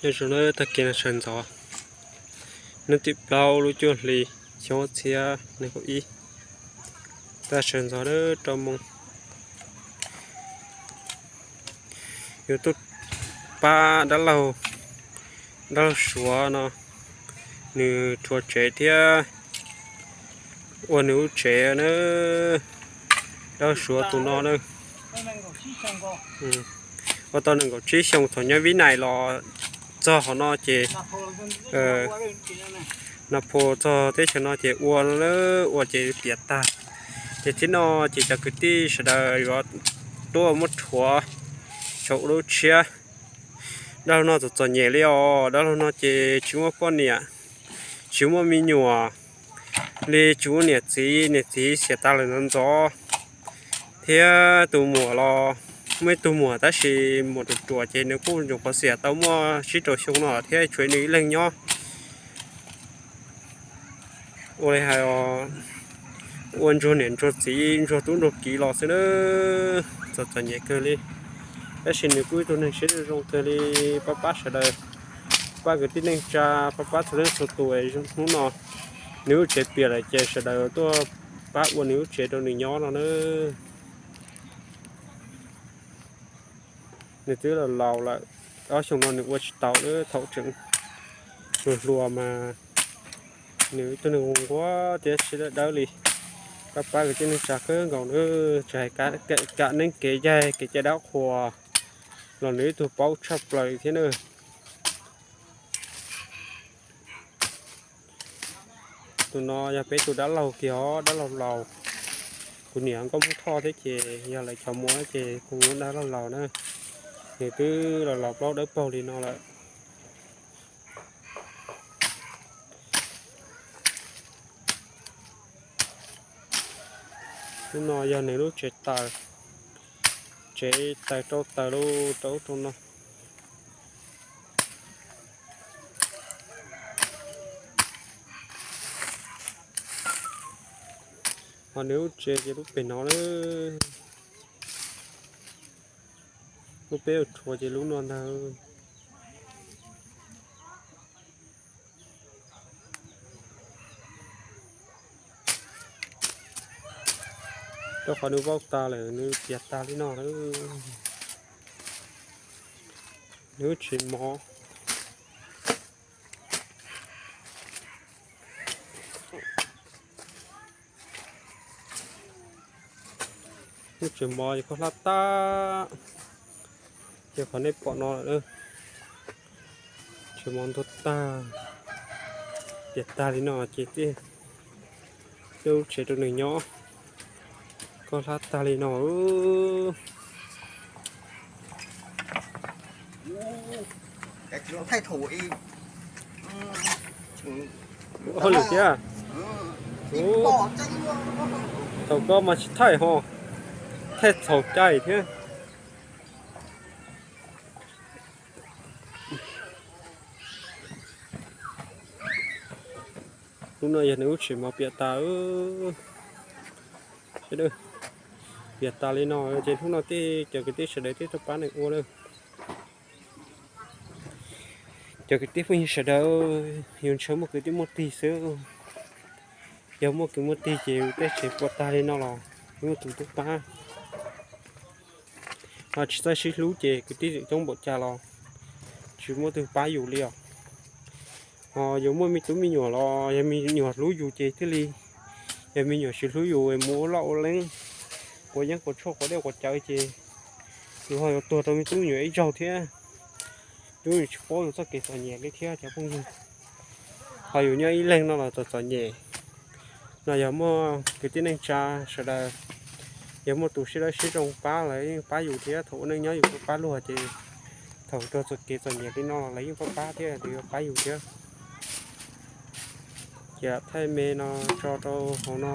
Nyob zoo na, tag kis no sawv ntxov, hnub tim plaub lub cuaj hli xyoo ob txhiab nees nkaum ib, tag sawv ntxov rau moo. Yuav tuaj pab dab laug, dab laug Suav no, nws rhuav tsev thiab ua nws lub tsev na. Dab laug Suav tus no na, ua tau nees nkaum tsib xyoo, thaum nyob Vib Nais los txog qhov no ces, Nas Phos txog teb chaws no ces ua, ua ces piam tag. Ces tib no ces cov kwv tij sawv daws yuav tuaj muab rhuav, rhuav ua lub tshiab. Dab laug no txom txom nyem li os, dab laug no ces tsis muaj poj niam, tsis muaj me nyuam li, tsis muaj niam txiv, niam txiv xiam tas lawm ntxov ntxov, thiab tus muam los muaj ib tug muam tab sis muam ruam ruam ces nws kuj nyuam qhuav xiam tau muaj tsib rau xyoo no thiab tshuav nws ib leeg nyob. Ua li hais os, ua ntsuag niam ntsuag txiv ntsuag tub ntsuag kiv los xwb na, txom txom nyem kawg li. Tab sis nws kuj ib tug neeg siab zoo kawg li, pab pab sawv daws, pab kwv tij neej tsa, pab pab txhua leej txhua tus. Hnub no nws lub tsev piam lawm ces sawv daws tuaj pab ua nws lub tsev rau nws nyob no na. Nws twb laus laus lawm, ob xyoo no nws ua tsis tau lawm, thaum tseem hluas hluas mas nws ib tug neeg nquag thiab siab dawb dawb li. Pab pab kwv tij neej tsa kawg nkaus na, tsis hais kam neeb kev yaig kev cai dab qhuas los nws ib tug paub tshaj plaws thiab na. Tus no yog peb tus dab laug kiag os, dab laug laus. Kuv niam nkauj Hmoob Thoj thiab ces yog lawv cov muam ces kuv dab laug laus na. Nws twb los laus plaub dawb paug li no lawm. Hnub no yog nws lub tsev taws, tsev taws rau taws lub rau ub rau no. Ho nws lub tsev ces lub pem no na. Lub peb ua rhuav ces lub no ntag. Rau qhov nws vau tas lawm, nws piam tas li no lawm. Nws lub tsev mov, lub tsev mov ces koj hlab tag, ces qhov nej pom no lawm, tsev mov ntuag tag, piam tag li no ces thiaj lub tsev rau nws nyob, koj hlab tag li no. Hauj lwm thiab. Thaum koj mas tsis thaij ho, thaij txhaum cai thiab. Hnub no yog nws lub tsev mov piam tas, piam tas li no ces hnub no tej cov kwv tij sawv daws twb tuaj pab nws ua lawm. Cov kwv tij phooj ywg sawv daws, yus ntshaw muaj kwv tij muaj tij xwb. Yog muaj kwv muaj tij ces yus tej tsev puas tag li no los muaj tus tuaj pab. Ho tsis txawj sib hlub ces kwv tij tseem coob npaum cas los tsis muaj tus pab yus li os. Ho yus muaj me tub me nyuam los yog me nyuam hlub yus ces thiaj li, yog me nyuam tsis hlub yus mus ua loj ua leeb, quav yeeb quav tshuaj quav dej quav cawv ces yus ho yuav tuag rau me tub me nyuam ib zaug thiab. Tub me nyuam tsis paub yus txoj kev txom nyem li thiab cov phooj ywg. Ho yus nyob ib leeg no los txom txom nyem. No yog muaj kwv tij neej tsa sawv daws, yog muaj tus sib dawb sib zoo pab lawv yeej pab yus thiab. Thaum ua neej nyob yus pab luag ces thaum raug txoj kev txom nyem li no los lawv yeej pab pab thiab, lawv yuav pab yus thiab. Ces thaij me no tso rau hauv no,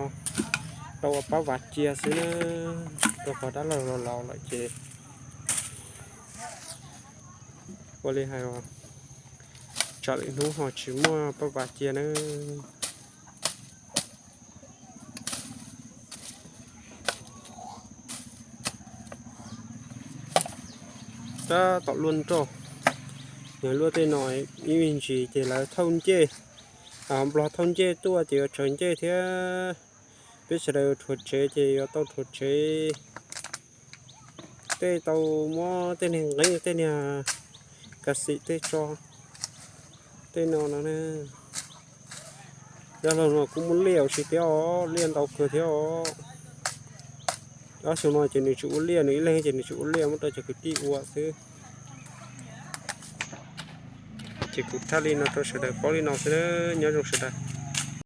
rau ua pab vam cia xwb na, rau qhov dab laug laus laus lawm ces ua li hais, tsam lwm hnub ho tsis muaj pab vam cia na. Tab tom luaj nroj, Luaj tej no ib me ntsis ces lawv thauj ncej, Nplog thauj ncej tuaj ces yuav tsawv ncej thiab. Peb sawv daws rhuav tsev ces yuav tau rhuav tsev. Tej tau muab tej niag nqeeb tej niag kas xim tej tso. Tej no no, dab laug no kuj muaj liaj ua si thiab os, liaj ntau kawg thiab os. Ob xyoo no ces nws tsis ua liaj, nws ib leeg ces nws tsis ua liaj, muab rau cov kwv tij ua xwb. Ces kuv thaij li no rau sawv daws paub li no xwb, nyob zoo sawv daws.